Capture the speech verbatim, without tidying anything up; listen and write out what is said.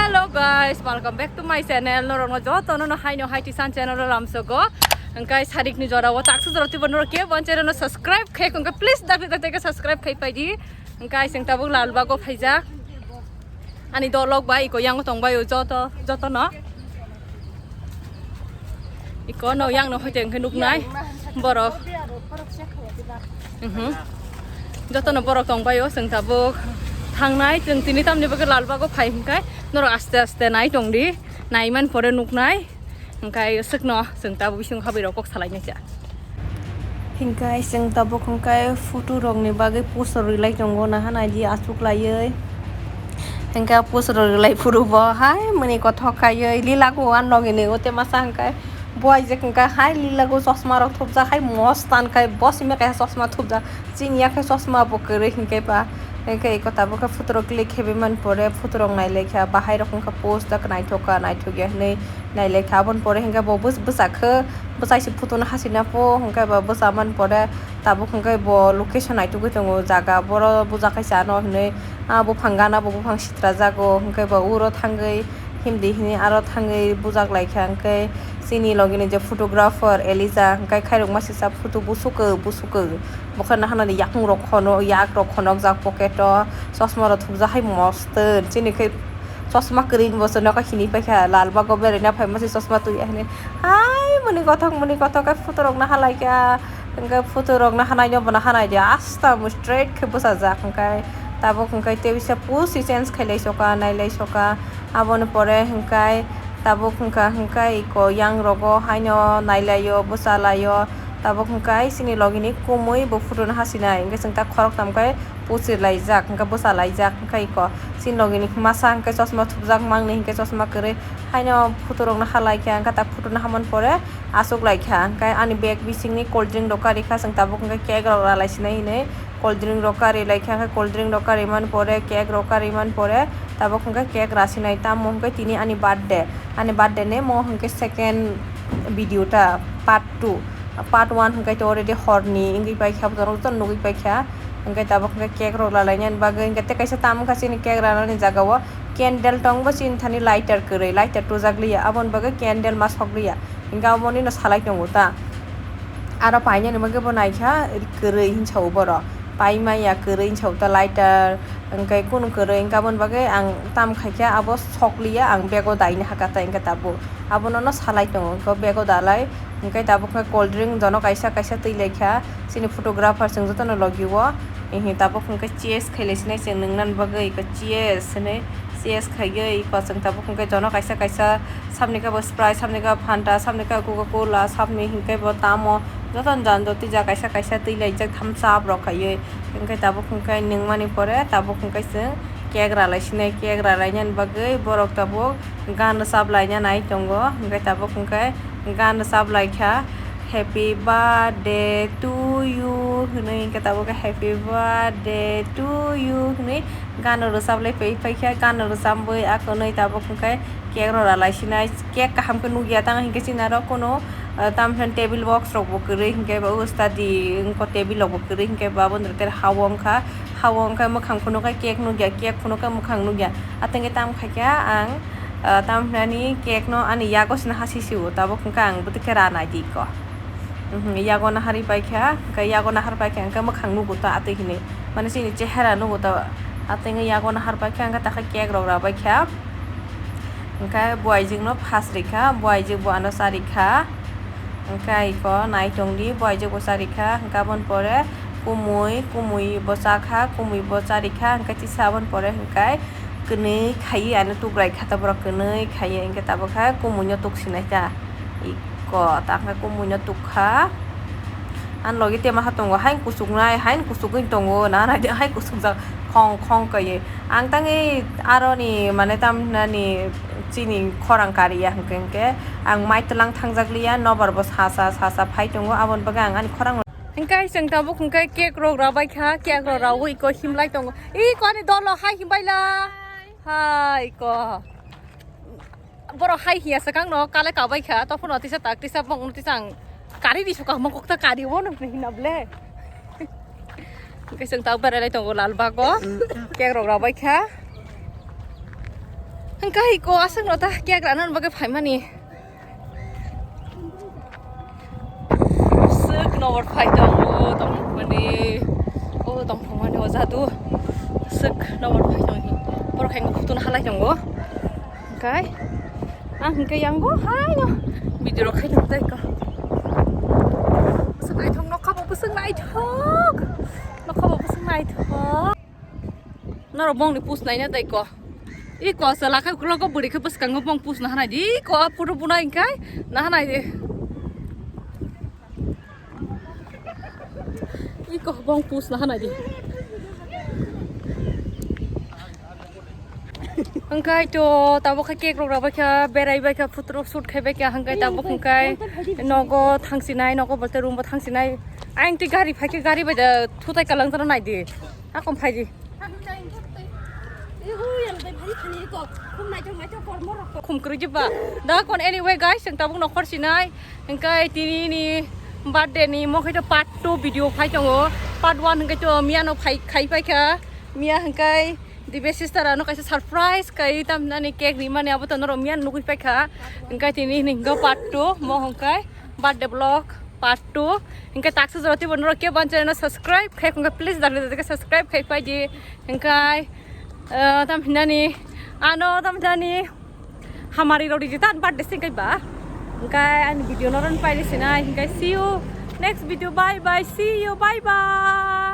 Hello guys, welcome back to my channel. Norokno jotono no haino hai tisan channel o lamsogo. Hingkai sarik ni jora o taksa jora tibo norok ke bon channel no subscribe khe kongke please dakti dakti ke subscribe khai paidi. Hingkai sing tabuk Lalbago phaijak. Ani dolok bai iko yang tong bai o joto jotono. Iko no yang no hoite hingke nuknai borok. Mhm. Jotono borok tong bai o sing tabuk thangnai sing tini tamni bagwi Lalbago phai hingkai norok aste aste nai tong di nai man pore nuknai. Hingkai swkno chwng tabuk bising khabai rok kok salai nai cha. Hingkai chwng tabuk hingkai photo rok ni bagwi poster rwlai tongo naha nai di aswk laiwi. Hingkai poster rok rwlai phuru bo hai mani kothok kaiwi lila ko an rok ni o te masa hingkai bo aijak hingkai hai lila ko chosma rok thupjak hai mostan kai bo simi kaisa chosma thupjak. Chini yakhe chosma bo kwrwi hinkhe ba, hinkhe eko tabuk khe photo rok click khebai man pore photo rok nai laikha, bahai rok wngkha post dak naithok kha naithok ya hinwi nai laikha. Aboni pore hinkhe bo bwsakhe bwsai se photo no hasina po hinkhe ba bwsa man pore tabuk hinkhe bo location naitugwi tongo jaga boro bujakhe se ano hinwi ah buphang gana bo buphang sitra jago hinkhe ba uro thangwi himdi hinwi aro thangwi bujak laikha hinkhe chini logini je photographer Elija hinkhe khairokma sisa photo busuk busuk. Bo khe nahanani yakung rok khono, yak rok khonokjak pocket o, chosma rok thupjak hai moston. Chini khe chosma kwrwi ni bo se nokha hini paikha, Lalbago beraina phaima se chosma twi ya hini. Hai mani kothok, mani kothok khe photo rok naha laikha. Hingke photo rok naha nai no bo naha nai di, asta mo straight khe bwsajak. Hingke tabuk hingke tei bisa pusi change khailai soka, nailai soka. Aboni pore hingke tabuk hingka hingke iko yang rogo haino nailaio, bwsalaio. Tabuk hwnkhe chini logini kumui bo photo no hasinai, hwnkhe chwng tak khoroktham khe pusi laijak, hwnkhe bwsa laijak, hwnkhe iko chini logini masa hwnkhe chosma thupjak mangni hwnkhe chosma kwrwi haino photo rokno halaikha, hwnkhe tak photo no hamani pore achuk laikha, hwnkhe ani bag bisingni cold drink rok karikha, chwng tabuk hwnkhe cake rok ralaisinai hinwi cold drink rok kari laikha, hwnkhe cold drink rok karimani pore cake rok karimani pore tabuk hwnkhe cake rasinai, tamo hwnkhe tini ani birthday, ani birthday ni mo hwnkhe second video ta part two, part one hwnkhe to already horni wngwi paikha, botorok jotono nugwi paikha. Hwnkhe tabuk hwnkhe cake rok lalainani bagwi hwnkhe tei kaisa tam wngkha chini cake ranani jagao candle tongbo chini thani lighter kwrwi, lighter tujak liya, aboni bagwi candle ma sok liya, hwnkhe aboni no salai tongo ta. Aro painani bagwi bo naikha kwrwi hinwi sao borok, paimaya kwrwi hinwi sao ta lighter. Hwnkhe kunu kwrwi, hwnkhe aboni bagwi ang tam khaikha, abo sokliya, ang bego daina hakha, tai hwnkhe tabuk abono no salai tongo, hwnkhe bego dalai, hwnkhe tabuk hwnkhe cold drink jono kaisa kaisa twi laikha, chini photographer chwng jotono logi o, ehe, tabuk hwnkhe cheers khailai sinai chwng nwngnani bagwi, eko cheers hinwi cheers khaiwi, eko chwng tabuk hwnkhe jono kaisa kaisa, saboni khe bo Sprite, saboni khe Fanta, saboni khe Coca Cola, saboni hwnkhe bo tamo, jotono jani jotija kaisa kaisa twi laijak, thumbs up rok khaiwi. Hwnkhe tabuk hwnkhe nungmani pore tabuk hwnkhe chwng cake ralai sinai, cake ralainani bagwi borok tabuk gan rwchap laina nai tongo. Hwnkhe tabuk hwnkhe gan rwchap laikha, "Happy birthday to you" hinwi, hwnkhe tabuk khe "Happy birthday to you" hinwi gan rwchap lai phai, phaikha, gan rwchapwi akonwi tabuk hwnkhe cake rok ralai sinai. Cake kaham khe nukya, tamo hinkhe chini aro kunu, ah, tamo khe table box rok bo kwrwi hinkhe ba o study wngkha, table rok bo kwrwi hinkhe ba aboni tere ha o wngkha, ha o wngkha mwkhang phunukhe cake nukya, cake phunukhe mwkhang nukya. Atwngkhe tamo khaikhe ang, ah, tamo hinani cake no ani yago sina hasi sio, tabuk hwnkhe ang bwtwi khe ra naidi ko. Mhm, yago naharwi paikha, hwnkhe yago nahar paikha hwnkhe mwkhang nugo ta atwi hinwi, mane chini chehera nugo ta atwngwi yago nahar paikha, hwnkhe takhe cake rok ra baikha. Hwnkhe bo aijikno phas rikha, bo aijik bo ano cha rikha. Hwnkhe iko nai tongdi, bo aijik bo cha rikha. Hwnkhe aboni pore kumui, kumui bo chakha, kumui bo cha rikha. Hwnkhe tisa aboni pore hwnkhe kwnwi khaiwi ano tukraikha, ta borok kwnwi khaiwi hwnkhe tabukhe kumuino tuksinai ta. Iko ta hwnkhe kumuino tukha. Ani logi tei maha tongo, haino kuchuknai, haino kuchugwi tongo, na naidi hai kuchukjak khong khong kaiwi. Ang tangwi aroni mane tamhinani chini khorang kariya hwnkhe hwnkhe ang mai twlang thangjak liya, nobar bo sasa sasa phai tongo, aboni bagwi ang ani khorang. Hwnkhe chwng tabuk hwnkhe cake rok rabaikha, cake rok raui iko himlai tongo. Iko ani dolo hai himbaila. Hai iko. Borok hai hiya swkang no kale kabai kha, to phano tisa tak tisa bong tisa ang kari di suka mo kokta kari wo no hina ble. Hwnkhe chwng ta berai lai tongo Lalbago. Cake rok rabai kha. Hwnkhe iko aswkno ta cake rana bagwi phaimani. Swk nobor phai tongo, tongmani. O tongthokmani o jadu. Swk nobor phai tongo. Borok hai photo no halai tongo. Hwnkhe ang hwnkhe yango haino video rok khai tongo tei ko. Bwswk naithok nokha bo bwswk naithok. Nokha bo bwswk naithok. Norok bongni post naina tei ko. I ko se lakhai ukulok o bwrwi khe bwskango bong post na hanai di. I ko photo bunai hwnkhe na hanai di. I ko bong post na hanai di. Hwnkhe to tabuk khe cake rok rabai kha, berai bai kha, photo rok shoot khai bai kha, hwnkhe tabuk hwnkhe nogo thangsinai, nogo bolte room bo thangsinai. Ayang twi gari phai khe gari bai da thutai kalang jana nai di. Hakon phai di. Khum kwrwi jeba. Da kon anyway guys, chwng tabuk nokhor sinai. Hwnkhe tini ni birthday ni mo khe to part two video phai tongo. Part one hwnkhe to miya no phai khai phai kha. Miya hwnkhe Dibe sister ano kaisa surprise kai tam nani cake rimani abo to norok miya nugwi phai kha. Hwnkhe tini hwnkhe part two mo hwnkhe birthday vlog part two. Hwnkhe taksa jora twibo norok kebo ani channel no subscribe khai hwnkhe please dagli dagli subscribe khai phai di. Hwnkhe, eh, tam hinani ano tam hinani hamari rok riji tan birthday sing kai ba. Hwnkhe ani video no ron pai sinai. Hwnkhe see you next video. Bye bye. See you. Bye bye.